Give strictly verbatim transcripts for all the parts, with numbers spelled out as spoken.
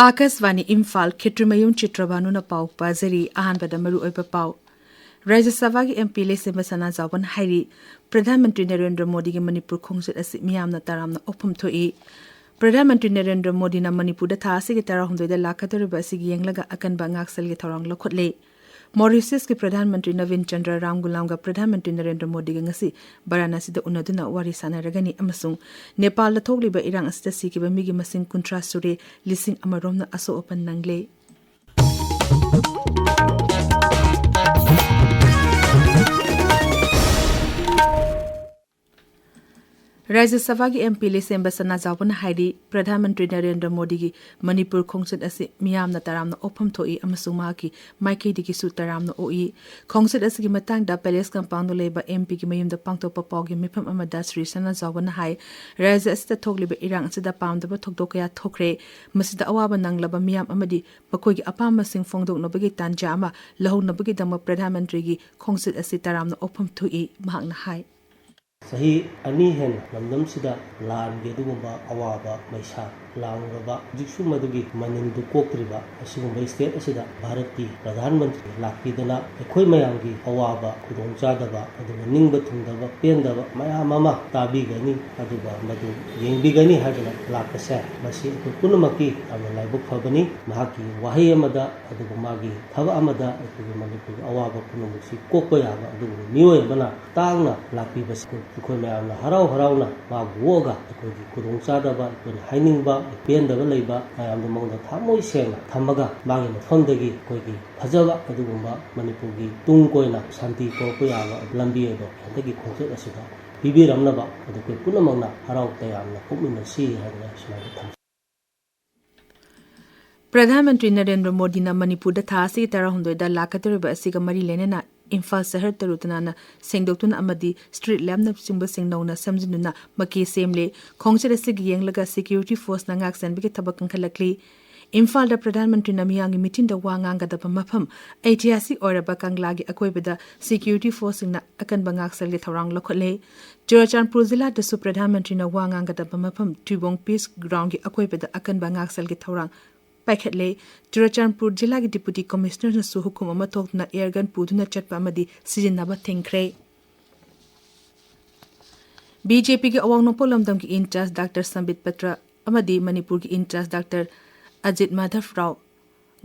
ꯑꯥꯀꯥꯁꯕꯥꯅꯤ ꯏꯝꯐꯥꯜ, ꯈꯦꯇ꯭ꯔꯤꯃꯌꯨꯝ ꯆꯤꯇ꯭ꯔꯕꯥꯅꯨꯅ ꯄꯥꯎ ꯄꯥꯖꯔꯤ꯫ ꯑꯍꯥꯟꯕꯗ ꯃꯔꯨꯑꯣꯏꯕ ꯄꯥꯎ꯫ ꯔꯥꯖ꯭ꯌ ꯁꯚꯥꯒꯤ ꯑꯦꯝ ꯄꯤ ꯂꯩꯁꯦꯝꯕ ꯁꯅꯥꯖꯥꯎꯕꯅ ꯍꯥꯏꯔꯤ, ꯄ꯭ꯔꯙꯥꯟ ꯃꯟꯇ꯭ꯔꯤ ꯅꯔꯦꯟꯗ꯭ꯔ ꯃꯣꯗꯤꯒꯤ ꯃꯅꯤꯄꯨꯔ ꯈꯣꯡꯆꯠ ꯑꯁꯤ ꯃꯤꯌꯥꯝꯅ ꯇꯔꯥꯝꯅ ꯑꯣꯛꯐꯝ ꯊꯣꯛꯏ꯫ ꯄ꯭ꯔꯙꯥꯟ ꯃꯟꯇ꯭ꯔꯤ ꯅꯔꯦꯟꯗ꯭ꯔ ꯃꯣꯗꯤꯅ ꯃꯅꯤꯄꯨꯔꯗ ꯊꯥ ꯑꯁꯤꯒꯤ ꯇꯔꯥꯍꯨꯝꯗꯣꯏꯗ ꯂꯥꯛꯀꯗꯧꯔꯤꯕ ꯑꯁꯤꯒꯤ ꯌꯦꯡꯂꯒ ꯑꯀꯟꯕ ꯉꯥꯛꯁꯦꯜꯒꯤ ꯊꯧꯔꯥꯡ ꯂꯧꯈꯠꯂꯦ꯫ ꯃꯣꯔꯤꯁꯤꯌꯁꯀꯤ ꯄ꯭ꯔꯙꯥꯟ ꯃꯟꯇ꯭ꯔꯤ ꯅꯕꯤꯟ ꯆꯟꯗ꯭ꯔ ꯔꯥꯝꯒꯨꯂꯥꯝꯒ ꯄ꯭ꯔꯙꯥꯟ ꯃꯟꯇ꯭ꯔꯤ ꯅꯔꯦꯟꯗ꯭ꯔ ꯃꯣꯗꯤꯒ ꯉꯁꯤ ꯕꯔꯥꯅꯥꯁꯤꯗ ꯎꯅꯗꯨꯅ ꯋꯥꯔꯤ ꯁꯥꯟꯅꯔꯒꯅꯤ ꯑꯃꯁꯨꯡ ꯅꯦꯄꯥꯜꯗ ꯊꯣꯛꯂꯤꯕ ꯏꯔꯥꯡ ꯑꯁꯤꯗ ꯁꯤꯈꯤꯕ ꯃꯤꯒꯤ ꯃꯁꯤꯡ ꯀꯨꯟꯊ꯭ꯔꯥ ꯁꯨꯔꯦ, ꯂꯤꯁꯤꯡ ꯑꯃꯔꯣꯝꯅ ꯑꯁꯣꯛ ꯑꯄꯟ ꯅꯪꯂꯦ꯫ ꯔꯥꯖ꯭ꯌ ꯁꯚꯥꯒꯤ ꯑꯦꯝ ꯄꯤ ꯂꯩꯁꯦꯝꯕ ꯁꯅꯥꯖꯥꯎꯕꯅ ꯍꯥꯏꯔꯤ, ꯄ꯭ꯔꯙꯥꯟ ꯃꯟꯇ꯭ꯔꯤ ꯅꯔꯦꯟꯗ꯭ꯔ ꯃꯣꯗꯤꯒꯤ ꯃꯅꯤꯄꯨꯔ ꯈꯣꯡꯆꯠ ꯑꯁꯤ ꯃꯤꯌꯥꯝꯅ ꯇꯔꯥꯝꯅ ꯑꯣꯛꯐꯝ ꯊꯣꯛꯏ ꯑꯃꯁꯨꯡ ꯃꯍꯥꯛꯀꯤ ꯃꯥꯏꯀꯩꯗꯒꯤꯁꯨ ꯇꯔꯥꯝꯅ ꯑꯣꯛꯏ꯫ ꯈꯣꯡꯆꯠ ꯑꯁꯤꯒꯤ ꯃꯇꯥꯡꯗ ꯄꯦꯂꯦꯁ ꯀꯝꯄꯥꯎꯟꯗ ꯂꯩꯕ ꯑꯦꯝ ꯄꯤꯒꯤ ꯃꯌꯨꯝꯗ ꯄꯥꯡꯊꯣꯛꯄ ꯄꯥꯎꯒꯤ ꯃꯤꯐꯝ ꯑꯃꯗ ꯁ꯭ꯔꯤ ꯁꯅꯥꯖꯥꯎꯕꯅ ꯍꯥꯏ, ꯔꯥꯖ꯭ꯌ ꯑꯁꯤꯗ ꯊꯣꯛꯂꯤꯕ ꯏꯔꯥꯡ ꯑꯁꯤꯗ ꯄꯥꯝꯗꯕ ꯊꯧꯗꯣꯛ ꯀꯌꯥ ꯊꯣꯛꯈ꯭ꯔꯦ꯫ ꯃꯁꯤꯗ ꯑꯋꯥꯕ ꯅꯪꯂꯕ ꯃꯤꯌꯥꯝ ꯑꯃꯗꯤ ꯃꯈꯣꯏꯒꯤ ꯑꯄꯥꯝꯕꯁꯤꯡ ꯐꯣꯡꯗꯣꯛꯅꯕꯒꯤ ꯇꯥꯟꯖꯥ ꯑꯃ ꯂꯧꯍꯧꯅꯕꯒꯤꯗꯃꯛ ꯄ꯭ꯔꯙꯥꯟ ꯃꯟꯇ꯭ꯔꯤꯒꯤ ꯈꯣꯡꯆꯠ ꯑꯁꯤ ꯇꯔꯥꯝꯅ ꯑꯣꯛꯐꯝ ꯊꯣꯛꯏ, ꯃꯍꯥꯛꯅ ꯍꯥꯏ꯫ ꯆꯍꯤ ꯑꯅꯤ ꯍꯦꯟꯅ ꯂꯝꯗꯝꯁꯤꯗ ꯂꯥꯟꯒꯤ ꯑꯗꯨꯒꯨꯝꯕ ꯑꯋꯥꯕ ꯃꯩꯁꯥ ꯂꯥꯡꯂꯕ, ꯍꯧꯖꯤꯛꯁꯨ ꯃꯗꯨꯒꯤ ꯃꯅꯤꯜꯗꯨ ꯀꯣꯛꯇ꯭ꯔꯤꯕ ꯑꯁꯤꯒꯨꯝꯕ ꯁ꯭ꯇꯦꯠ ꯑꯁꯤꯗ ꯚꯥꯔꯠꯀꯤ ꯄ꯭ꯔꯙꯥꯟ ꯃꯟꯇ꯭ꯔꯤ ꯂꯥꯛꯄꯤꯗꯅ ꯑꯩꯈꯣꯏ ꯃꯌꯥꯝꯒꯤ ꯑꯋꯥꯕ, ꯈꯨꯗꯣꯡꯆꯥꯗꯕ, ꯑꯗꯨꯒ ꯅꯤꯡꯕ ꯊꯨꯡꯗꯕ, ꯄꯦꯟꯗꯕ ꯃꯌꯥꯝ ꯑꯃ ꯇꯥꯕꯤꯒꯅꯤ, ꯑꯗꯨꯒ ꯃꯗꯨ ꯌꯦꯡꯕꯤꯒꯅꯤ ꯍꯥꯏꯗꯅ ꯂꯥꯛꯄꯁꯦ, ꯃꯁꯤ ꯑꯩꯈꯣꯏ ꯄꯨꯝꯅꯃꯛꯀꯤ ꯌꯥꯝꯅ ꯂꯥꯏꯕꯛ ꯐꯕꯅꯤ꯫ ꯃꯍꯥꯛꯀꯤ ꯋꯥꯍꯩ ꯑꯃꯗ, ꯑꯗꯨꯒ ꯃꯥꯒꯤ ꯊꯕꯛ ꯑꯃꯗ ꯑꯩꯈꯣꯏꯒꯤ ꯃꯅꯤꯄꯨꯔꯒꯤ ꯑꯋꯥꯕ ꯄꯨꯝꯅꯃꯛꯁꯤ ꯀꯣꯛꯄ ꯌꯥꯕ ꯑꯗꯨꯒꯨꯝꯕ ꯃꯤꯑꯣꯏ ꯑꯃꯅ ꯇꯥꯡꯅ ꯂꯥꯛꯄꯤꯕꯁꯤ ꯑꯩꯈꯣꯏ ꯃꯌꯥꯝꯅ ꯍꯔꯥꯎ ꯍꯔꯥꯎꯅ ꯃꯥꯕꯨ ꯑꯣꯛꯑꯒ ꯑꯩꯈꯣꯏꯒꯤ ꯈꯨꯗꯣꯡꯆꯥꯗꯕ, ꯑꯩꯈꯣꯏꯅ ꯍꯥꯏꯅꯤꯡꯕ, ꯄꯦꯟꯗꯕ ꯂꯩꯕ ꯃꯌꯥꯝꯗꯨ ꯃꯉꯣꯟꯗ ꯊꯃꯣꯏ ꯁꯦꯡꯅ ꯊꯝꯃꯒ ꯃꯥꯒꯤ ꯃꯐꯝꯗꯒꯤ ꯑꯩꯈꯣꯏꯒꯤ ꯐꯖꯕ ꯑꯗꯨꯒꯨꯝꯕ ꯃꯅꯤꯄꯨꯔꯒꯤ ꯇꯨꯡ ꯀꯣꯏꯅ ꯁꯥꯟꯇꯤ ꯄꯨꯔꯛꯄ ꯌꯥꯕ ꯂꯝꯕꯤ ꯑꯗꯣ ꯍꯟꯗꯛꯀꯤ ꯈꯣꯡꯆꯠ ꯑꯁꯤꯗ ꯄꯤꯕꯤꯔꯝꯅꯕ ꯑꯗꯨ ꯑꯩꯈꯣꯏ ꯄꯨꯝꯅꯃꯛꯅ ꯍꯔꯥꯎ ꯇꯌꯥꯝꯅ ꯀꯨꯞꯃꯤꯟꯅꯁꯤ ꯍꯥꯏꯗꯅ ꯁꯨꯃꯥꯏꯅ ꯊꯝꯖꯩ꯫ ꯄ꯭ꯔꯙꯥꯟ ꯃꯟꯇ꯭ꯔꯤ ꯅꯔꯦꯟꯗ꯭ꯔ ꯃꯣꯗꯤꯅ ꯃꯅꯤꯄꯨꯔꯗ ꯊꯥ ꯑꯁꯤꯒꯤ ꯇꯔꯥꯍꯨꯝꯗꯣꯏꯗ ꯂꯥꯛꯀꯗꯧꯔꯤꯕ ꯑꯁꯤꯒ ꯃꯔꯤ ꯂꯩꯅꯅ ꯏꯝꯐꯥꯜ ꯁꯍꯔ ꯇꯔꯨ ꯇꯅꯥꯟꯅ ꯁꯦꯡꯗꯣꯛꯇꯨꯅ ꯑꯃꯗꯤ ꯁ꯭ꯇ꯭ꯔꯤꯠ ꯂꯦꯝꯞꯅꯆꯤꯡꯕꯁꯤꯡ ꯅꯧꯅ ꯁꯦꯝꯖꯤꯟꯗꯨꯅ ꯃꯀꯦ ꯁꯦꯝꯂꯦ꯫ ꯈꯣꯡꯆꯠ ꯑꯁꯤꯒꯤ ꯌꯦꯡꯂꯒ ꯁꯦꯀ꯭ꯌꯨꯔꯤꯇꯤ ꯐꯣꯔꯁꯅ ꯉꯥꯛ ꯁꯦꯟꯕꯒꯤ ꯊꯕꯛ ꯀꯟꯈꯠꯂꯛꯂꯤ꯫ ꯏꯝꯐꯥꯜꯗ ꯄ꯭ꯔꯙꯥꯟ ꯃꯟꯇ꯭ꯔꯤꯅ ꯃꯤꯌꯥꯝꯒꯤ ꯃꯤꯇꯤꯟꯗ ꯋꯥ ꯉꯥꯡꯒꯗꯕ ꯃꯐꯝ ꯑꯩꯇꯤꯍꯥꯁꯤꯛ ꯑꯣꯏꯔꯕ ꯀꯪꯂꯥꯒꯤ ꯑꯀꯣꯏꯕꯗ ꯁꯦꯀ꯭ꯌꯨꯔꯤꯇꯤ ꯐꯣꯔꯁꯁꯤꯡꯅ ꯑꯀꯟꯕ ꯉꯥꯛꯁꯦꯜꯒꯤ ꯊꯧꯔꯥꯡ ꯂꯧꯈꯠꯂꯦ꯫ ꯆꯨꯔꯥꯆꯥꯟꯄꯨꯔ ꯖꯤꯂꯥꯗꯁꯨ ꯄ꯭ꯔꯙꯥꯟ ꯃꯟꯇ꯭ꯔꯤꯅ ꯋꯥ ꯉꯥꯡꯒꯗꯕ ꯃꯐꯝ ꯇꯨꯏꯕꯣꯡ ꯄꯤꯁ ꯒ꯭ꯔꯥꯎꯟꯒꯤ ꯑꯀꯣꯏꯕꯗ ꯑꯀꯟꯕ ꯉꯥꯛꯁꯦꯜꯒꯤ ꯊꯧꯔꯥꯡ ꯄꯥꯏꯈꯠꯂꯦ꯫ ꯆꯨꯔꯆꯥꯟꯄꯨꯔ ꯖꯤꯂꯥꯒꯤ ꯗꯤꯄꯨꯇꯤ ꯀꯃꯤꯁꯅꯔꯅꯁꯨ ꯍꯨꯀꯨꯝ ꯑꯃ ꯊꯣꯛꯇꯨꯅ ꯑꯦꯌꯔꯒꯟ ꯄꯨꯗꯨꯅ ꯆꯠꯄ ꯑꯃꯗꯤ ꯁꯤꯖꯤꯟꯅꯕ ꯊꯤꯡꯈ꯭ꯔꯦ꯫ ꯕꯤꯖꯦꯄꯤꯒꯤ ꯑꯋꯥꯡ ꯅꯣꯡꯄꯣꯛ ꯂꯝꯗꯝꯒꯤ ꯏꯟꯆꯥꯔꯖ ꯗꯥꯛꯇꯔ ꯁꯝꯕꯤꯠ ꯄꯇ꯭ꯔ ꯑꯃꯗꯤ ꯃꯅꯤꯄꯨꯔꯒꯤ ꯏꯟꯆꯥꯔꯖ ꯗꯥꯛꯇꯔ ꯑꯖꯤꯠ ꯃꯥꯙꯕ ꯔꯥꯎ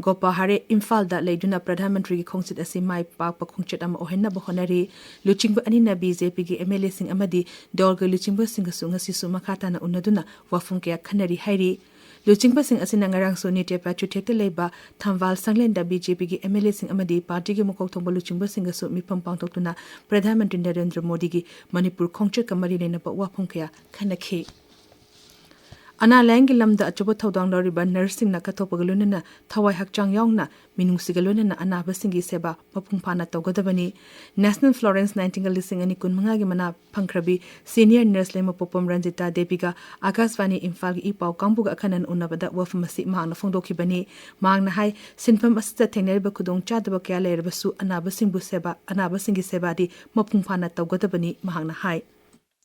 ꯒꯣꯄꯥꯍꯥꯔꯦ ꯏꯝꯐꯥꯜꯗ ꯂꯩꯗꯨꯅ ꯄ꯭ꯔꯙꯥꯟ ꯃꯟꯇ꯭ꯔꯤꯒꯤ ꯈꯣꯡꯆꯠ ꯑꯁꯤ ꯃꯥꯏ ꯄꯥꯛꯄ ꯈꯣꯡꯆꯠ ꯑꯃ ꯑꯣꯏꯍꯟꯅꯕ ꯍꯣꯠꯅꯔꯤ꯫ ꯂꯨꯆꯤꯡꯕ ꯑꯅꯤꯅ ꯕꯤꯖꯦꯄꯤꯒꯤ ꯑꯦꯝ ꯑꯦꯜ ꯑꯦꯁꯤꯡ ꯑꯃꯗꯤ ꯗꯣꯜꯒꯤ ꯂꯨꯆꯤꯡꯕꯁꯤꯡꯒꯁꯨ ꯉꯁꯤꯁꯨ ꯃꯈꯥ ꯇꯥꯅ ꯎꯅꯗꯨꯅ ꯋꯥꯐꯝ ꯀꯌꯥ ꯈꯟꯅꯔꯤ ꯍꯥꯏꯔꯤ꯫ ꯂꯨꯆꯤꯡꯕꯁꯤꯡ ꯑꯁꯤꯅ ꯉꯔꯥꯡꯁꯨ ꯅꯤꯇꯦꯄꯥ ꯆꯨꯊꯦꯛꯇ ꯂꯩꯕ ꯊꯝꯕꯥꯜ ꯁꯪꯂꯦꯟꯗ ꯕꯤꯖꯦꯄꯤꯒꯤ ꯑꯦꯝ ꯑꯦꯜ ꯑꯦꯁꯤꯡ ꯑꯃꯗꯤ ꯄꯥꯔꯇꯤꯒꯤ ꯃꯀꯣꯛ ꯊꯣꯡꯕ ꯂꯨꯆꯤꯡꯕꯁꯤꯡꯒꯁꯨ ꯃꯤꯐꯝ ꯄꯥꯡꯊꯣꯛꯇꯨꯅ ꯄ꯭ꯔꯙꯥꯟ ꯃꯟꯇ꯭ꯔꯤ ꯅꯔꯦꯟꯗ꯭ꯔ ꯃꯣꯗꯤꯒꯤ ꯃꯅꯤꯄꯨꯔ ꯈꯣꯡꯆꯠꯀ ꯃꯔꯤ ꯂꯩꯅꯕ ꯋꯥꯐꯝ ꯀꯌꯥ ꯈꯟꯅꯈꯤ꯫ ꯑꯅꯥ ꯂꯥꯌꯦꯡꯒꯤ ꯂꯝꯗ ꯑꯆꯧꯕ ꯊꯧꯗꯥꯡ ꯂꯧꯔꯤꯕ ꯅꯔꯁꯁꯤꯡꯅ ꯀꯠꯊꯣꯛꯄꯒ ꯂꯣꯏꯅꯅ ꯊꯋꯥꯏ ꯍꯛꯆꯥꯡ ꯌꯥꯎꯅ ꯃꯤꯅꯨꯡꯁꯤꯒ ꯂꯣꯏꯅꯅ ꯑꯅꯥꯕꯁꯤꯡꯒꯤ ꯁꯦꯕꯥ ꯃꯄꯨꯡ ꯐꯥꯅ ꯇꯧꯒꯗꯕꯅꯤ꯫ ꯅꯦꯁꯅꯦꯜ ꯐ꯭ꯂꯣꯔꯦꯟꯁ ꯅꯥꯏꯟꯇꯤꯡꯒꯦꯜ ꯂꯤꯁꯤꯡ ꯑꯅꯤ ꯀꯨꯟꯃꯉꯥꯒꯤ ꯃꯅꯥ ꯐꯪꯈ꯭ꯔꯕꯤ ꯁꯤꯅꯤꯌꯔ ꯅꯔꯁ ꯂꯩꯃꯄꯣꯛꯄꯝ ꯔꯟꯖꯤꯇꯥ ꯗꯦꯕꯤꯒ ꯑꯥꯀꯥꯁꯕꯥꯅꯤ ꯏꯝꯐꯥꯜꯒꯤ ꯏ ꯄꯥꯎ ꯀꯥꯡꯕꯨꯒ ꯑꯈꯟꯅꯅ ꯎꯅꯕꯗ ꯋꯥꯐꯝ ꯑꯁꯤ ꯃꯍꯥꯛꯅ ꯐꯣꯡꯗꯣꯛꯈꯤꯕꯅꯤ꯫ ꯃꯍꯥꯛꯅ ꯍꯥꯏ, ꯁꯤꯟꯐꯝ ꯑꯁꯤꯗ ꯊꯦꯡꯅꯔꯤꯕ ꯈꯨꯗꯣꯡꯆꯥꯗꯕ ꯀꯌꯥ ꯂꯩꯔꯕꯁꯨ ꯑꯅꯥꯕꯁꯤꯡꯕꯨ ꯁꯦꯕꯥ, ꯑꯅꯥꯕꯁꯤꯡꯒꯤ ꯁꯦꯕꯥꯗꯤ ꯃꯄꯨꯡ ꯐꯥꯅ ꯇꯧꯒꯗꯕꯅꯤ, ꯃꯍꯥꯛꯅ ꯍꯥꯏ꯫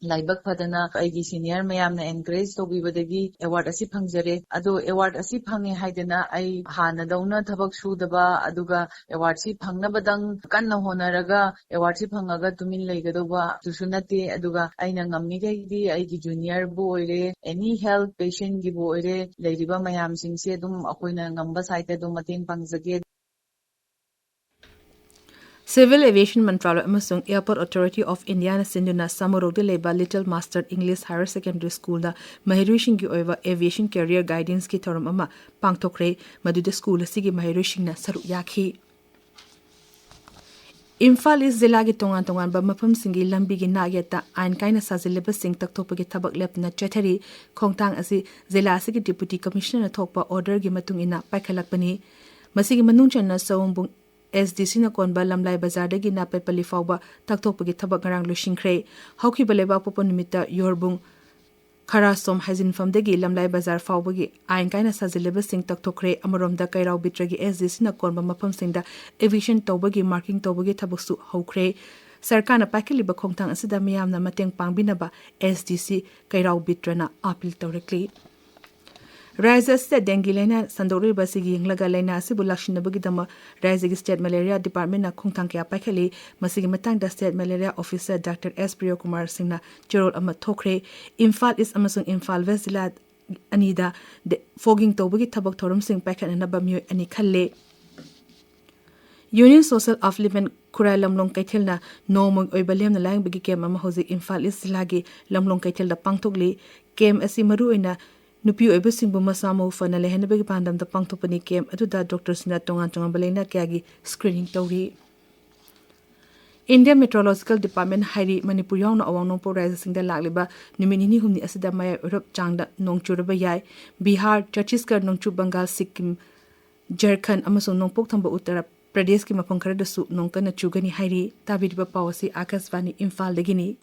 ꯂꯥꯏꯕꯛ ꯐꯗꯅ ꯑꯩꯒꯤ ꯁꯤꯅꯤꯌꯔ ꯃꯌꯥꯝꯅ ꯑꯦꯟꯀꯔꯦꯖ ꯇꯧꯕꯤꯕꯗꯒꯤ ꯑꯦꯋꯥꯔꯗ ꯑꯁꯤ ꯐꯪꯖꯔꯦ꯫ ꯑꯗꯣ ꯑꯦꯋꯥꯔꯗ ꯑꯁꯤ ꯐꯪꯉꯦ ꯍꯥꯏꯗꯅ ꯑꯩ ꯍꯥꯟꯅꯗꯧꯅ ꯊꯕꯛ ꯁꯨꯗꯕ, ꯑꯗꯨꯒ ꯑꯦꯋꯥꯔꯗꯁꯤ ꯐꯪꯅꯕꯗꯪ ꯀꯟꯅ ꯍꯣꯠꯅꯔꯒ ꯑꯦꯋꯥꯔꯗꯁꯤ ꯐꯪꯉꯒ ꯇꯨꯃꯤꯟ ꯂꯩꯒꯗꯧꯕ ꯑꯗꯨꯁꯨ ꯅꯠꯇꯦ꯫ ꯑꯗꯨꯒ ꯑꯩꯅ ꯉꯝꯃꯤꯈꯩꯗꯤ ꯑꯩꯒꯤ ꯖꯨꯅꯤꯌꯔꯕꯨ ꯑꯣꯏꯔꯦ, ꯑꯦꯅꯤ ꯍꯦꯜꯊ ꯄꯦꯁꯦꯟꯒꯤꯕꯨ ꯑꯣꯏꯔꯦ, ꯂꯩꯔꯤꯕ ꯃꯌꯥꯝꯁꯤꯡꯁꯦ ꯑꯗꯨꯝ ꯑꯩꯈꯣꯏꯅ ꯉꯝꯕ ꯁꯥꯏꯠꯇ ꯑꯗꯨꯝ ꯃꯇꯦꯡ ꯄꯥꯡꯖꯒꯦ꯫ Civil Aviation Mantralay ꯑꯃꯁꯨꯡ Airport Authority of Indiaꯅ ꯁꯤꯟꯗꯨꯅ ꯁꯃꯨꯔꯧꯗ ꯂꯩꯕ Little Master English Higher Secondary Schoolꯗ ꯃꯍꯩꯔꯣꯏꯁꯤꯡꯒꯤ ꯑꯣꯏꯕ aviation career guidanceꯀꯤ ꯊꯧꯔꯝ ꯑꯃ ꯄꯥꯡꯊꯣꯛꯈ꯭ꯔꯦ꯫ ꯃꯗꯨꯗ ꯁ꯭ꯀꯨꯜ ꯑꯁꯤꯒꯤ ꯃꯍꯩꯔꯣꯏꯁꯤꯡꯅ ꯁꯔꯨꯛ ꯌꯥꯈꯤ꯫ ꯏꯝꯐꯥꯜ ꯏꯁ ꯖꯤꯂꯥꯒꯤ ꯇꯣꯉꯥꯟ ꯇꯣꯉꯥꯟꯕ ꯃꯐꯝꯁꯤꯡꯒꯤ ꯂꯝꯕꯤꯒꯤ ꯅꯥꯛ ꯌꯦꯠꯇ ꯑꯥꯏꯟ ꯀꯥꯏꯅ ꯁꯥꯖꯤꯜꯂꯕꯁꯤꯡ ꯇꯛꯊꯣꯛꯄꯒꯤ ꯊꯕꯛ ꯂꯦꯞꯇꯅ ꯆꯠꯊꯔꯤ꯫ ꯈꯣꯡꯊꯥꯡ ꯑꯁꯤ ꯖꯤꯂꯥ ꯑꯁꯤꯒꯤ ꯗꯤꯄꯨꯇꯤ ꯀꯃꯤꯁꯅꯔꯅ ꯊꯣꯛꯄ ꯑꯣꯔꯗꯔꯒꯤ ꯃꯇꯨꯡ ꯏꯟꯅ ꯄꯥꯏꯈꯠꯂꯛꯄꯅꯤ꯫ ꯃꯁꯤꯒꯤ ꯃꯅꯨꯡ ꯆꯟꯅ ꯁꯑꯣꯝꯕꯨꯡ ꯑꯦꯁ ꯗꯤ ꯁꯤꯅ ꯀꯣꯟꯕ ꯂꯝꯂꯥꯏ ꯕꯖꯥꯔꯗꯒꯤ ꯅꯥꯄꯩꯄꯜꯂꯤ ꯐꯥꯎꯕ ꯇꯛꯊꯣꯛꯄꯒꯤ ꯊꯕꯛ ꯉꯔꯥꯡ ꯂꯣꯏꯁꯤꯟꯈ꯭ꯔꯦ꯫ ꯍꯧꯈꯤꯕ ꯂꯩꯕꯥꯛꯄꯣꯛꯄ ꯅꯨꯃꯤꯠꯇ ꯌꯣꯔꯕꯨꯡ ꯈꯔꯥꯁꯣꯝ ꯍꯥꯏꯖꯤꯟꯐꯝꯗꯒꯤ ꯂꯝꯂꯥꯏ ꯕꯖꯥꯔ ꯐꯥꯎꯕꯒꯤ ꯑꯥꯏꯟ ꯀꯥꯏꯅ ꯁꯥꯖꯤꯜꯂꯕꯁꯤꯡ ꯇꯛꯊꯣꯛꯈ꯭ꯔꯦ꯫ ꯑꯃꯔꯣꯝꯗ ꯀꯩꯔꯥꯎ ꯕꯤꯠꯇ꯭ꯔꯒꯤ ꯑꯦꯁ ꯗꯤ ꯁꯤꯅ ꯀꯣꯟꯕ ꯃꯐꯝꯁꯤꯡꯗ eviction ꯇꯧꯕꯒꯤ, marking ꯇꯧꯕꯒꯤ ꯊꯕꯛꯁꯨ ꯍꯧꯈ꯭ꯔꯦ꯫ ꯁꯔꯀꯥꯔꯅ ꯄꯥꯏꯈꯠꯂꯤꯕ ꯈꯣꯡꯊꯥꯡ ꯑꯁꯤꯗ ꯃꯤꯌꯥꯝꯅ ꯃꯇꯦꯡ ꯄꯥꯡꯕꯤꯅꯕ ꯑꯦꯁ ꯗꯤ ꯁꯤ ꯀꯩꯔꯥꯎ ꯕꯤꯠꯇ꯭ꯔꯅ ꯑꯥꯄꯤꯜ ꯇꯧꯔꯛꯂꯤ꯫ ꯔꯥꯖ꯭ꯌ ꯑꯁꯤꯗ dengue ꯂꯥꯏꯅꯥ ꯁꯟꯗꯣꯛꯂꯤꯕ ꯑꯁꯤꯒꯤ ꯌꯦꯡꯂꯒ ꯂꯥꯏꯅꯥ ꯑꯁꯤꯕꯨ ꯂꯥꯛꯁꯤꯟꯅꯕꯒꯤꯗꯃꯛ ꯔꯥꯖ꯭ꯌꯒꯤ State Malaria Department ꯅ ꯈꯣꯡꯊꯥꯡ ꯀꯌꯥ ꯄꯥꯏꯈꯠꯂꯤ꯫ ꯃꯁꯤꯒꯤ ꯃꯇꯥꯡꯗ State Malaria Officer Doctor S ꯄ꯭ꯔꯤꯌꯣ Kumar ꯁꯤꯡꯅ ꯆꯦꯔꯣꯜ ꯑꯃ ꯊꯣꯛꯈ꯭ꯔꯦ꯫ ꯏꯝꯐꯥꯜ ꯏꯁ ꯑꯃꯁꯨꯡ ꯏꯝꯐꯥꯜ ꯋꯦꯁ ꯖꯤꯂꯥ ꯑꯅꯤꯗ ꯗꯦ-, fogging ꯇꯧꯕꯒꯤ ꯊꯕꯛ ꯊꯧꯔꯝꯁꯤꯡ ꯄꯥꯏꯈꯠꯅꯅꯕ ꯃꯤꯑꯣꯏ ꯑꯅꯤ ꯈꯜꯂꯦ꯫ Union Social Upliftment ꯈꯨꯔꯥꯏ ꯂꯝꯂꯣꯡ ꯀꯩꯊꯦꯜꯅ ꯅꯣꯡꯃꯒꯤ ꯑꯣꯏꯕ ꯂꯦꯝꯅ ꯂꯥꯌꯦꯡꯕꯒꯤ camp ꯑꯃ ꯍꯧꯖꯤꯛ ꯏꯝꯐꯥꯜ ꯏꯁ ꯖꯤꯂꯥꯒꯤ ꯂꯝꯂꯣꯡ ꯀꯩꯊꯦꯜꯗ ꯄꯥꯡꯊꯣꯛꯂꯤ꯫ Camp ꯑꯁꯤ ꯃꯔꯨꯑꯣꯏꯅ ꯅꯨꯄꯤ ꯑꯣꯏꯕꯁꯤꯡꯕꯨ ꯃꯁꯥ ꯃꯎ ꯐꯅ ꯂꯩꯍꯟꯅꯕꯒꯤ ꯄꯥꯟꯗꯝꯗ ꯄꯥꯡꯊꯣꯛꯄꯅꯤ꯫ Camp ꯑꯗꯨꯗ doctor ꯁꯤꯡꯅ ꯇꯣꯉꯥꯟ ꯇꯣꯉꯥꯟꯕ ꯂꯥꯏꯅꯥ ꯀꯌꯥꯒꯤ screening ꯇꯧꯔꯤ꯫ Indian Meteorological Department ꯍꯥꯏꯔꯤ, ꯃꯅꯤꯄꯨꯔ ꯌꯥꯎꯅ ꯑꯋꯥꯡ ꯅꯣꯡꯄꯣꯛ ꯔꯥꯖ꯭ꯌꯁꯤꯡꯗ ꯂꯥꯛꯂꯤꯕ ꯅꯨꯃꯤꯠ ꯅꯤꯅꯤ ꯍꯨꯝꯅꯤ ꯑꯁꯤꯗ ꯃꯌꯥꯏ ꯑꯣꯏꯔꯞ ꯆꯥꯡꯗ ꯅꯣꯡ ꯆꯨꯔꯕ ꯌꯥꯏ꯫ ꯕꯤꯍꯥꯔ, ꯆꯇꯤꯁꯒꯔ, ꯅꯣꯡꯆꯨꯞ ꯕꯪꯒꯥꯜ, ꯁꯤꯛꯀꯤꯝ, ꯖꯔꯈꯟ ꯑꯃꯁꯨꯡ ꯅꯣꯡꯄꯣꯛ ꯊꯪꯕ ꯎꯠꯇꯔ ꯄ꯭ꯔꯗꯦꯁꯀꯤ ꯃꯐꯝ ꯈꯔꯗꯁꯨ ꯅꯣꯡ ꯀꯟꯅ ꯆꯨꯒꯅꯤ ꯍꯥꯏꯔꯤ꯫ ꯇꯥꯕꯤꯔꯤꯕ ꯄꯥꯎ ꯑꯁꯤ ꯑꯥꯀꯥꯁꯕꯥꯅꯤ ꯏꯝꯐꯥꯜꯗꯒꯤꯅꯤ꯫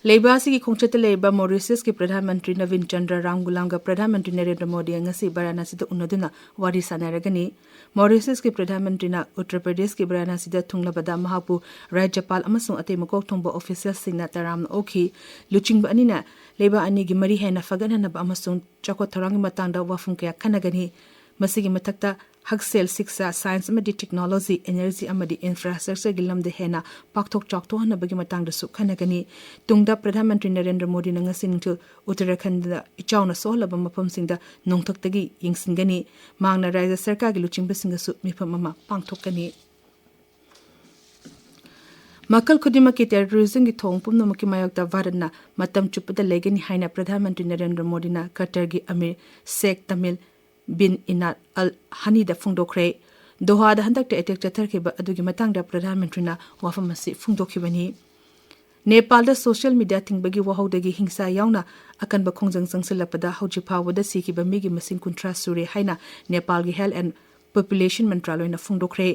ꯂꯩꯕꯥꯛ ꯑꯁꯤꯒꯤ ꯈꯣꯡꯆꯠꯇ ꯂꯩꯔꯤꯕ ꯃꯣꯔꯤꯁꯤꯌꯁꯀꯤ ꯄ꯭ꯔꯙꯥꯟ ꯃꯟꯇ꯭ꯔꯤ ꯅꯕꯤꯟ ꯆꯟꯗ꯭ꯔ ꯔꯥꯝꯒꯨꯂꯥꯝꯒ ꯄ꯭ꯔꯙꯥꯟ ꯃꯟꯇ꯭ꯔꯤ ꯅꯔꯦꯟꯗ꯭ꯔ ꯃꯣꯗꯤ ꯉꯁꯤ ꯕꯔꯥꯅꯥꯁꯤꯗ ꯎꯅꯗꯨꯅ ꯋꯥꯔꯤ ꯁꯥꯟꯅꯔꯒꯅꯤ꯫ ꯃꯣꯔꯤꯁꯤꯌꯁꯀꯤ ꯄ꯭ꯔꯙꯥꯟ ꯃꯟꯇ꯭ꯔꯤꯅ ꯎꯠꯇꯔ ꯄ꯭ꯔꯗꯦꯁꯀꯤ ꯕꯔꯥꯅꯥꯁꯤꯗ ꯊꯨꯡꯂꯕꯗ ꯃꯍꯥꯛꯄꯨ ꯔꯥꯖ꯭ꯌꯄꯥꯜ ꯑꯃꯁꯨꯡ ꯑꯇꯩ ꯃꯀꯣꯛ ꯊꯣꯡꯕ officialꯁꯤꯡꯅ ꯇꯔꯥꯝꯅ ꯑꯣꯛꯈꯤ꯫ ꯂꯨꯆꯤꯡꯕ ꯑꯅꯤꯅ ꯂꯩꯕꯥꯛ ꯑꯅꯤꯒꯤ ꯃꯔꯤ ꯍꯦꯟꯅ ꯐꯒꯠꯍꯟꯅꯕ ꯑꯃꯁꯨꯡ ꯆꯥꯎꯈꯠ ꯊꯧꯔꯥꯡꯒꯤ ꯃꯇꯥꯡꯗ ꯋꯥꯐꯝ ꯀꯌꯥ ꯈꯟꯅꯒꯅꯤ꯫ ꯃꯁꯤꯒꯤ ꯃꯊꯛꯇ ꯍꯛꯁꯦꯜ, ꯁꯤꯛꯁꯥ, science ꯑꯃꯗꯤ technology, energy ꯑꯃꯗꯤ infrastructureꯒꯤ ꯂꯝꯗ ꯍꯦꯟꯅ ꯄꯥꯛꯊꯣꯛ ꯆꯥꯎꯊꯣꯛꯍꯟꯅꯕꯒꯤ ꯃꯇꯥꯡꯗꯁꯨ ꯈꯟꯅꯒꯅꯤ꯫ ꯇꯨꯡꯗ ꯄ꯭ꯔꯙꯥꯟ ꯃꯟꯇ꯭ꯔꯤ ꯅꯔꯦꯟꯗ꯭ꯔ ꯃꯣꯗꯤꯅ ꯉꯁꯤ ꯅꯨꯡꯊꯤꯜ ꯎꯠꯇꯔꯥꯈꯟꯗꯗ ꯏꯆꯥꯎꯅ ꯁꯣꯛꯍꯜꯂꯕ ꯃꯐꯝꯁꯤꯡꯗ ꯅꯣꯡꯊꯛꯇꯒꯤ ꯌꯦꯡꯁꯤꯟꯒꯅꯤ꯫ ꯃꯍꯥꯛꯅ ꯔꯥꯖ꯭ꯌ ꯁꯔꯀꯥꯔꯒꯤ ꯂꯨꯆꯤꯡꯕꯁꯤꯡꯒꯁꯨ ꯃꯤꯐꯝ ꯑꯃ ꯄꯥꯡꯊꯣꯛꯀꯅꯤ꯫ ꯃꯈꯜ ꯈꯨꯗꯤꯡꯃꯛꯀꯤ terrorismꯒꯤ ꯊꯧꯑꯣꯡ ꯄꯨꯝꯅꯃꯛꯀꯤ ꯃꯥꯌꯣꯛꯇ ꯚꯥꯔꯠꯅ ꯃꯇꯝ ꯆꯨꯞꯄꯗ ꯂꯩꯒꯅꯤ ꯍꯥꯏꯅ ꯄ꯭ꯔꯙꯥꯟ ꯃꯟꯇ꯭ꯔꯤ ꯅꯔꯦꯟꯗ꯭ꯔ ꯃꯣꯗꯤꯅ ꯀꯇꯔꯒꯤ ꯑꯃꯤꯔ ꯁꯦꯈ ꯇꯃꯤꯝ ꯕꯤꯟ ꯏꯅꯥꯠ ꯑꯜ ꯍꯅꯤꯗ ꯐꯣꯡꯗꯣꯛꯈ꯭ꯔꯦ꯫ ꯗꯣꯍꯥꯗ ꯍꯟꯗꯛꯇ attack ꯆꯠꯊꯈꯤꯕ ꯑꯗꯨꯒꯤ ꯃꯇꯥꯡꯗ ꯄ꯭ꯔꯙꯥꯟ ꯃꯟꯇ꯭ꯔꯤꯅ ꯋꯥꯐꯝ ꯑꯁꯤ ꯐꯣꯡꯗꯣꯛꯈꯤꯕꯅꯤ꯫ ꯅꯦꯄꯥꯜꯗ social media ꯊꯤꯡꯕꯒꯤ ꯋꯥꯍꯧꯗꯒꯤ ꯍꯤꯡꯁꯥ ꯌꯥꯎꯅ ꯑꯀꯟꯕ ꯈꯣꯡꯖꯪ ꯆꯪꯁꯤꯜꯂꯛꯄꯗ ꯍꯧꯖꯤꯛ ꯐꯥꯎꯕꯗ ꯁꯤꯈꯤꯕ ꯃꯤꯒꯤ ꯃꯁꯤꯡ ꯀꯨꯟꯊ꯭ꯔꯥ ꯁꯨꯔꯦ ꯍꯥꯏꯅ ꯅꯦꯄꯥꯜꯒꯤ Health and Population ꯃꯟꯇ꯭ꯔꯥꯂꯣꯏꯅ ꯐꯣꯡꯗꯣꯛꯈ꯭ꯔꯦ꯫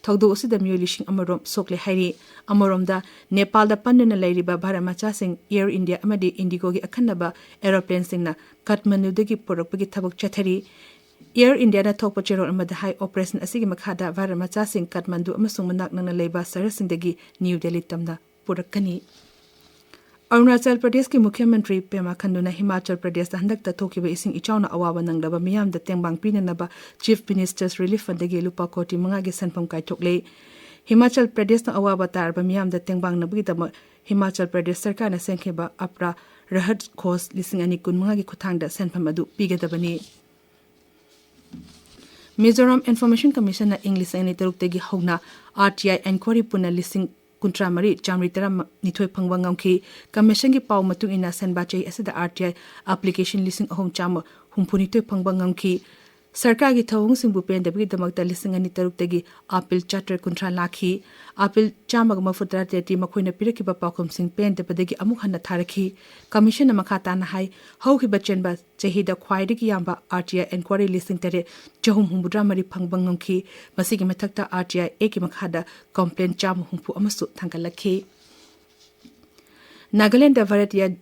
ꯊꯧꯗꯣꯛ ꯑꯁꯤꯗ ꯃꯤꯑꯣꯏ ꯂꯤꯁꯤꯡ ꯑꯃꯔꯣꯝ ꯁꯣꯛꯂꯦ ꯍꯥꯏꯔꯤ꯫ ꯑꯃꯔꯣꯝꯗ, ꯅꯦꯄꯥꯜꯗ ꯄꯟꯗꯨꯅ ꯂꯩꯔꯤꯕ ꯚꯥꯔꯠ ꯃꯆꯥꯁꯤꯡ Air India ꯑꯃꯗꯤ IndiGoꯒꯤ ꯑꯈꯟꯅꯕ aeroplaneꯁꯤꯡꯅ ꯀꯥꯊꯃꯟꯗꯨꯗꯒꯤ ꯄꯨꯔꯛꯄꯒꯤ ꯊꯕꯛ ꯆꯠꯊꯔꯤ꯫ Air Indiaꯅ ꯊꯣꯛꯄ ꯆꯦꯔꯣꯜ ꯑꯃꯗ ꯍꯥꯏ, operation ꯑꯁꯤꯒꯤ ꯃꯈꯥꯗ ꯚꯥꯔꯠ ꯃꯆꯥꯁꯤꯡ ꯀꯥꯊꯃꯟꯗꯨ ꯑꯃꯁꯨꯡ ꯃꯅꯥꯛ ꯅꯛꯅ ꯂꯩꯕ ꯁꯍꯔꯁꯤꯡꯗꯒꯤ ꯅ꯭ꯌꯨ ꯗꯦꯜꯂꯤ ꯇꯝꯅ ꯄꯨꯔꯛꯀꯅꯤ꯫ ꯑꯔꯨꯅꯥꯆꯜ ꯄ꯭ꯔꯗꯦꯁꯀꯤ ꯃꯨꯈ꯭ꯌ ꯃꯟꯇ꯭ꯔꯤ ꯄꯦꯃꯥ ꯈꯟꯗꯨꯅ ꯍꯤꯃꯥꯆꯜ ꯄ꯭ꯔꯗꯦꯁꯇ ꯍꯟꯗꯛꯇ ꯊꯣꯛꯈꯤꯕ ꯏꯁꯤꯡ ꯏꯆꯥꯎꯅ ꯑꯋꯥꯕ ꯅꯪꯂꯕ ꯃꯤꯌꯥꯝꯗ ꯇꯦꯡꯕꯥꯡ ꯄꯤꯅꯅꯕ Chief Minister's Relief Fundꯗꯒꯤ ꯂꯨꯄꯥ ꯀꯣꯇꯤ ꯃꯉꯥꯒꯤ ꯁꯦꯟꯐꯝ ꯀꯥꯏꯊꯣꯛꯂꯦ꯫ ꯍꯤꯃꯥꯆꯜ ꯄ꯭ꯔꯗꯦꯁꯅ ꯑꯋꯥꯕ ꯇꯥꯔꯕ ꯃꯤꯌꯥꯝꯗ ꯇꯦꯡꯕꯥꯡꯅꯕꯒꯤꯗꯃꯛ ꯍꯤꯃꯥꯆꯜ ꯄ꯭ꯔꯗꯦꯁ ꯁꯔꯀꯥꯔꯅ ꯁꯦꯝꯈꯤꯕ ꯑꯞꯔꯥ ꯔꯍꯠ ꯈꯣꯁ ꯂꯤꯁꯤꯡ ꯑꯅꯤ ꯀꯨꯟꯃꯉꯥꯒꯤ ꯈꯨꯠꯊꯥꯡꯗ ꯁꯦꯟꯐꯝ ꯑꯗꯨ ꯄꯤꯒꯗꯕꯅꯤ꯫ ꯃꯤꯖꯣꯔꯥꯝ Information Commissionꯅ ꯏꯪ ꯂꯤꯁꯤꯡ ꯑꯅꯤ ꯇꯔꯨꯛꯇꯒꯤ ꯍꯧꯅ RTI enquiry ꯄꯨꯟꯅ ꯂꯤꯁꯤꯡ ꯀꯨꯟꯊ꯭ꯔꯥ ꯃꯔꯤ ꯆꯥꯃꯔꯤ ꯇꯔꯥꯅꯤꯊꯣꯏ ꯐꯪꯕ ꯉꯝꯈꯤ꯫ Commissionꯒꯤ ꯄꯥꯎ ꯃꯇꯨꯡ ꯏꯟꯅ, ꯁꯦꯟꯕꯥ ꯆꯍꯤ ꯑꯁꯤꯗ RTI application ꯂꯤꯁꯤꯡ ꯑꯍꯨꯝ ꯆꯥꯝꯃ ꯍꯨꯝꯐꯨꯅꯤꯊꯣꯏ ꯐꯪꯕ ꯉꯝꯈꯤ꯫ ꯁꯔꯀꯥꯔꯒꯤ ꯊꯧꯑꯣꯡꯁꯤꯡꯕꯨ ꯄꯦꯟꯗꯕꯒꯤꯗꯃꯛꯇ ꯂꯤꯁꯤꯡ ꯑꯅꯤ ꯇꯔꯨꯛꯇꯒꯤ appeal ꯆꯥꯇ꯭ꯔꯦꯠ ꯀꯨꯟꯊ꯭ꯔꯥ ꯂꯥꯛꯈꯤ꯫ Appeal ꯆꯥꯝꯃꯒ ꯃꯔꯤꯐꯨ ꯇꯔꯥꯇꯔꯦꯠꯇꯤ ꯃꯈꯣꯏꯅ ꯄꯤꯔꯛꯈꯤꯕ ꯄꯥꯎꯈꯨꯝꯁꯤꯡ ꯄꯦꯟꯗꯕꯗꯒꯤ ꯑꯃꯨꯛ ꯍꯟꯅ ꯊꯥꯔꯛꯈꯤ꯫ Commissionꯅ ꯃꯈꯥ ꯇꯥꯅ ꯍꯥꯏ, ꯍꯧꯈꯤꯕ ꯆꯦꯟꯕ ꯆꯍꯤꯗ ꯈ꯭ꯋꯥꯏꯗꯒꯤ ꯌꯥꯝꯕ RTI enquiry ꯂꯤꯁꯤꯡ ꯇꯔꯦꯠ ꯆꯍꯨꯝ ꯍꯨꯝꯐꯨꯇꯔꯥ ꯃꯔꯤ ꯐꯪꯕ ꯉꯝꯈꯤ꯫ ꯃꯁꯤꯒꯤ ꯃꯊꯛꯇ RTI Actꯀꯤ ꯃꯈꯥꯗ complaint ꯆꯥꯝꯃ ꯍꯨꯝꯐꯨ ꯑꯃꯁꯨ ꯊꯥꯡꯒꯠꯂꯛꯈꯤ꯫ ꯅꯥꯒꯥꯂꯦꯟꯗ ꯚꯥꯔꯇꯤꯌ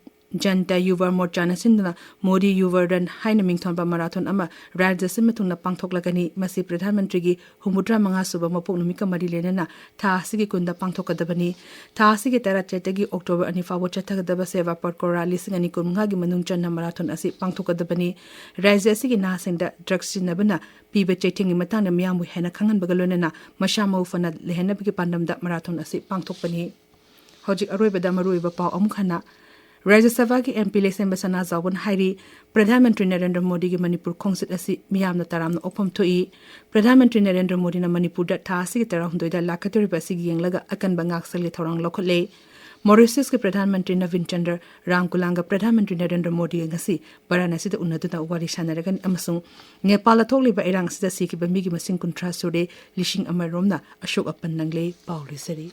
ꯖꯟꯇꯥ ꯌꯨꯚ ꯃꯣꯔꯆꯥꯅ ꯁꯤꯟꯗꯨꯅ ꯃꯣꯗꯤ ꯌꯨꯚ ꯔꯟ ꯍꯥꯏꯅ ꯃꯤꯡꯊꯣꯟꯕ marathon ꯑꯃ ꯔꯥꯖ꯭ꯌ ꯁꯤꯟꯕ ꯊꯨꯡꯅ ꯄꯥꯡꯊꯣꯛꯂꯒꯅꯤ꯫ ꯃꯁꯤ ꯄ꯭ꯔꯙꯥꯟ ꯃꯟꯇ꯭ꯔꯤꯒꯤ ꯍꯨꯝꯐꯨꯇꯔꯥ ꯃꯉꯥ ꯁꯨꯕ ꯃꯄꯣꯛ ꯅꯨꯃꯤꯠꯀ ꯃꯔꯤ ꯂꯩꯅꯅ ꯊꯥ ꯑꯁꯤꯒꯤ ꯀꯨꯟꯗ ꯄꯥꯡꯊꯣꯛꯀꯗꯕꯅꯤ꯫ ꯊꯥ ꯑꯁꯤꯒꯤ ꯇꯔꯥꯇꯔꯦꯠꯇꯒꯤ October ꯑꯅꯤ ꯐꯥꯎꯕ ꯆꯠꯊꯒꯗꯕ ꯁꯦꯕꯥ ꯄꯠꯀꯣꯔꯥ ꯂꯤꯁꯤꯡ ꯑꯅꯤ ꯀꯨꯟꯃꯉꯥꯒꯤ ꯃꯅꯨꯡ ꯆꯟꯅ marathon ꯑꯁꯤ ꯄꯥꯡꯊꯣꯛꯀꯗꯕꯅꯤ꯫ ꯔꯥꯖ꯭ꯌ ꯑꯁꯤꯒꯤ ꯅꯍꯥꯁꯤꯡꯗ drugs ꯁꯤꯖꯤꯟꯅꯕꯅ ꯄꯤꯕ ꯆꯩꯊꯦꯡꯒꯤ ꯃꯇꯥꯡꯗ ꯃꯤꯌꯥꯝꯕꯨ ꯍꯦꯟꯅ ꯈꯪꯍꯟꯕꯒ ꯂꯣꯏꯅꯅ ꯃꯁꯥ ꯃꯎ ꯐꯅ ꯂꯩꯍꯟꯅꯕꯒꯤ ꯄꯥꯟꯗꯝꯗ marathon ꯑꯁꯤ ꯄꯥꯡꯊꯣꯛꯄꯅꯤ꯫ ꯍꯧꯖꯤꯛ ꯑꯔꯣꯏꯕꯗ ꯃꯔꯨꯑꯣꯏꯕ ꯄꯥꯎ ꯑꯃꯨꯛ ꯍꯟꯅ꯫ ꯔꯥꯖ꯭ꯌ ꯁꯚꯥꯒꯤ MP ꯂꯩꯁꯦꯝꯕ ꯁꯅꯥꯖꯥꯎꯕꯅ ꯍꯥꯏꯔꯤ, ꯄ꯭ꯔꯙꯥꯟ ꯃꯟꯇ꯭ꯔꯤ ꯅꯔꯦꯟꯗ꯭ꯔ ꯃꯣꯗꯤꯒꯤ ꯃꯅꯤꯄꯨꯔ ꯈꯣꯡꯆꯠ ꯑꯁꯤ ꯃꯤꯌꯥꯝꯅ ꯇꯔꯥꯝꯅ ꯑꯣꯛꯐꯝ ꯊꯣꯛꯏ꯫ ꯄ꯭ꯔꯙꯥꯟ ꯃꯟꯇ꯭ꯔꯤ ꯅꯔꯦꯟꯗ꯭ꯔ ꯃꯣꯗꯤꯅ ꯃꯅꯤꯄꯨꯔꯗ ꯊꯥ ꯑꯁꯤꯒꯤ ꯇꯔꯥꯍꯨꯝꯗꯣꯏꯗ ꯂꯥꯛꯀꯗꯧꯔꯤꯕ ꯑꯁꯤꯒꯤ ꯌꯦꯡꯂꯒ ꯑꯀꯟꯕ ꯉꯥꯛꯁꯦꯜꯒꯤ ꯊꯧꯔꯥꯡ ꯂꯧꯈꯠꯂꯦ꯫ ꯃꯣꯔꯤꯁꯤꯌꯁꯀꯤ ꯄ꯭ꯔꯙꯥꯟ ꯃꯟꯇ꯭ꯔꯤ ꯅꯕꯤꯟ ꯆꯟꯗ꯭ꯔ ꯔꯥꯝꯒꯨꯂꯥꯝꯒ ꯄ꯭ꯔꯙꯥꯟ ꯃꯟꯇ꯭ꯔꯤ ꯅꯔꯦꯟꯗ꯭ꯔ ꯃꯣꯗꯤ ꯉꯁꯤ ꯕꯔꯥꯅꯥꯁꯤꯗ ꯎꯅꯗꯨꯅ ꯋꯥꯔꯤ ꯁꯥꯟꯅꯔꯒꯅꯤ ꯑꯃꯁꯨꯡ ꯅꯦꯄꯥꯜꯗ ꯊꯣꯛꯂꯤꯕ ꯏꯔꯥꯡ ꯑꯁꯤꯗ ꯁꯤꯈꯤꯕ ꯃꯤꯒꯤ ꯃꯁꯤꯡ ꯀꯨꯟꯊ꯭ꯔꯥ ꯁꯨꯔꯦ, ꯂꯤꯁꯤꯡ ꯑꯃꯔꯣꯝꯅ ꯑꯁꯣꯛ ꯑꯄꯟ ꯅꯪꯂꯦ꯫ ꯄꯥꯎ ꯂꯣꯏꯁꯤꯜꯂꯤ꯫